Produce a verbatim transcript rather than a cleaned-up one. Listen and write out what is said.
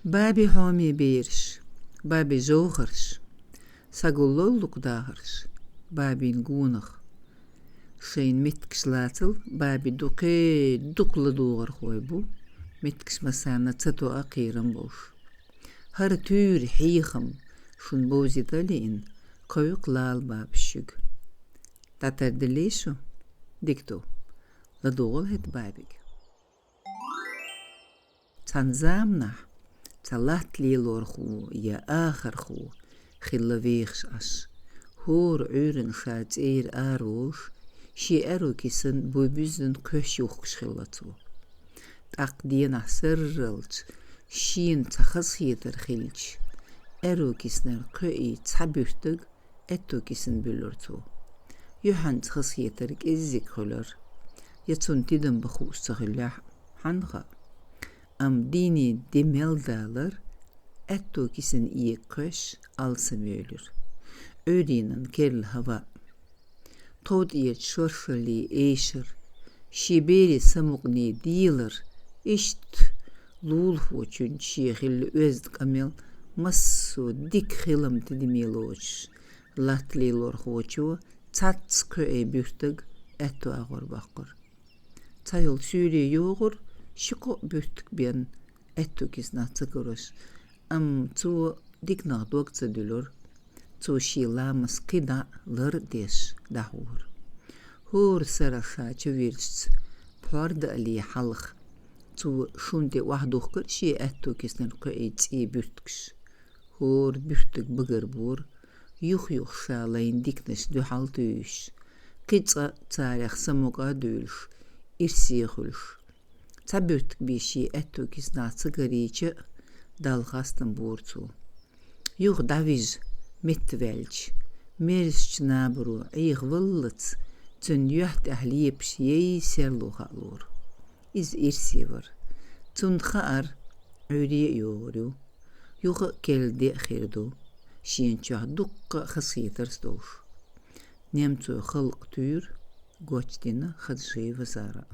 Баби хьоме бераш, Баби жовхарш, сагул лоллук дахарш, Бабин гонах. Шайн меттгаш лацал, Баби дукхе дукла дугӀархой бу, меттгаш масана цато а кхерам болш. ХӀара туьйра хьехам шун бовзита лиин, кхойкх лала Бабаш шуьга. ДӀатардилли шу? Дика ду. ЛадугӀал хӀета Бабиг. Цхьан заманахь цхьа латта лелорхо я ахархо хилла вехаш Ӏаш. ХӀора Ӏуьйранна ша цӀера араволуш, шен аьрру кисан буй буьззина кхоьш юхкуш хилла цо. ТӀаккха денахь сарралц шена цхьа хазахетар хилча, аьрру киснара кхоьий цхьа буьртаг аьтту кисан буьллура цо. Юьхьанца хазахетар кӀеззиг хуьлура, я цунна тидам бан хууш ца хуьллехь, хьанна хаьа. Амма дийне де мел далар, аьтту кисан эга кхоьш алсамъевлира. Ӏуьйренан керла хӀаваъ, тховдӀерчу шоршаллин эшар, шен берийн самукъане делар, иштта лулахочуьнца шен хилла оьзда къамел массо а дика хилам тидаме лоцуш, латта лелорхочо цхьацца кхоьий буьртаг аьтту агӀор баккхара. Цхьайолу суьйре йогӀура ши-кхоъ буьртиг бен аьтту киснах ца карош, амма цо диканах дог ца дуьллура. Цо шен ламаст кхин дӀа лар а деш дӀахьора. ХӀора сарахь ша чу вирзича, пхьор даале хьалха, цо шун тӀе охьадухкура шен аьтту киснара кхоьий цӀий буьртигаш. ХӀора буьртиг багарбора, юх-юха ша лайна диканаш дуьхьал туьйсуш, кхин цкъа царех самукъа а дуьйлуш, ирсе хуьлуш. Цхьа буьртиг бен шен аьтту киснах ца карийча а, Далла хастам бора цо. Юха дӀавижа, меттаваьлча, мерзачу набаро Ӏехаваллалц, цуьнан юьхь тӀехь лепаш яй серло хаалора. Иза ирсе вара. Цунна хаьара, Ӏуьйре а йогӀур ю, юха а керла де а хир ду, шена чохь дуккха а хазахетарш долуш. Немцойн халкъан туьйра гочдина Хаджиева Зара.